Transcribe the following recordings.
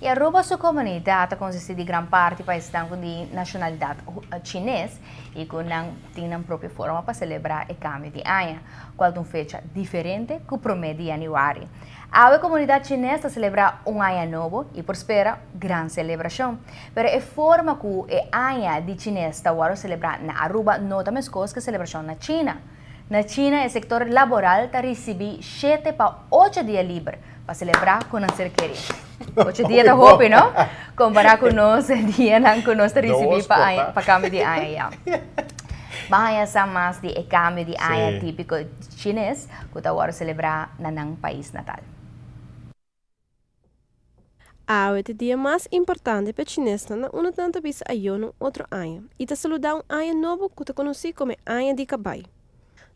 Y Aruba su comunidad ta consisti di gran parti pa esnan cu di nacionalidad Chines y cu nan tin nan propio forma pa celebra e cambio di aña, cual ta un fecha diferente cu prome di januari. Awe comunidad Chines ta celebra un aña nobo y por spera gran celebracion. Pero e forma cu e aña di Chines ta worde celebra na Aruba no ta mescos cu e celebracion na China. Na China e sector laboral ta ricibi shete pa ocho dia liber pa celebra cu nan ser keri. Ocho dia ta hopi, no? Compara cu nos dianan cu nos ta ricibi pa aña, pa cambio di aña, ya. Ban haña sa mas di e cambio di aña tipico Chines cu ta worde celebra na nan pais natal. Awe ta e dia mas importante pa e chinesnan na unda nan ta bisa ayó na un otro aña i ta saludá un aña nobo ku ta konosí komo e Aña di Kabai.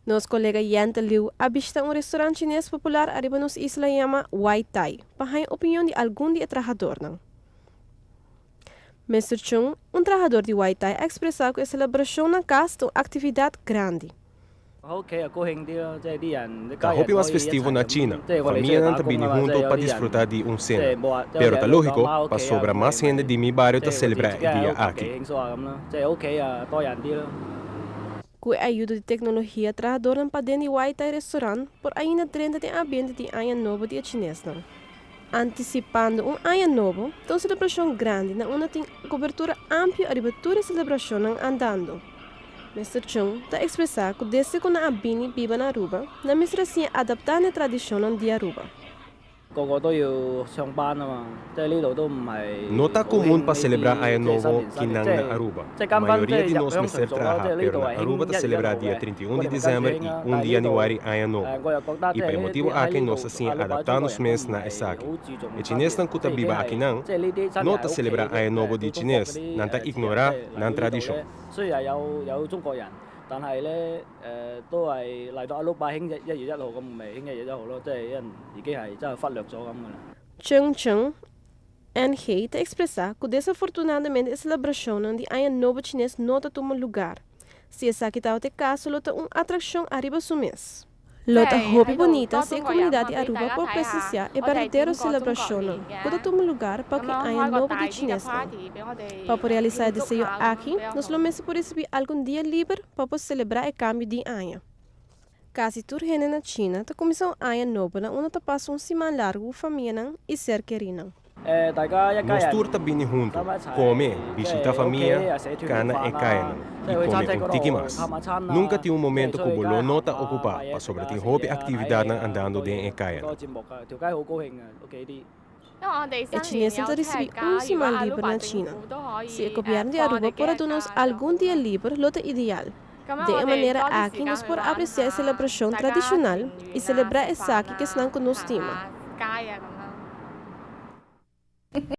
Nos kolega Yente Liu a bishitá un restorant chines popular ariba nos isla yama Wai Tai pa haña opinion di algun di e trahadornan. Mister Chung, un trahador di Wai Tai a ekspresá ku e selebrashon na kas ta un aktividat grandi. Ta hopi mas festivo na China, famianan ta bini hunto pa disfruta di un sena. Pero ta logico, pasobra mas hende di mi bario ta celebra e dia aki. Ku e ayudo di teknologia, trahadornan paden di Wai Tai Restaurant por ainda drenta den ambiente di Aña Nobo di e chinesnan. Antisipando un aña nobo, ta un selebrashon grandi na unda tin kobertura amplio ariba tur e selebrashonnan andando. Mister Chung ta ekspresá ku desde ku nan a bini biba na Aruba, nan mester a siña adaptá na e tradishonnan di Aruba. No ta komun pa selebrá Aña Nobo kinan na Aruba. Mayoria di nos mester traha, pero na Aruba ta selebrá dia 31 di desèmber i un di yanüari Aña Nobo. I pa e motibu aki nos a siña adaptá nos mes na esaki. E chinesnan ku ta biba akinan no ta selebrá Aña Nobo di chines, nan ta ignorá nan tradishon. 雖然有有中國人，但係咧都係嚟到阿魯巴興1月1號咁，咪興1月1號咯，即係人已經係真係忽略咗咁噶啦。 Chung Chung NG ta ekspresá ku desafortunadamente e selebrashonnan di Aña Nobo Chines no ta tuma lugar. Si esaki tabata e kaso lo ta un atrakshon ariba su mes. Lo ta hopi bunita si e comunidad di Aruba por presencia e berdadero celebracionnan cu ta tuma lugar pa cu e aña nobo di chinesnan. Pa por realisa e deseo aki, nos lo mester por ricibi algun dia liber pa por celebra e cambio di aña. Casi tur hende na China ta cuminsa un aña nobo na unda ta pasa un siman largo cu famianan y ser kerinan. Nos tur ta bini huntu, kome, bishita famia, kana e kayanan i kome un tiki mas. Nunka tin un momento ku bo lo no ta okupá pasobra tin hopi aktividatnan andando den e kayanan. E chinesnan ta risibí un siman liber na China. Si e gobièrnu di Aruba por a duna nos algun dia liber lo ta ideal. Den e manera aki nos por apresiá e selebrashon tradishonal i selebrá esaki ku esnan ku nos stima.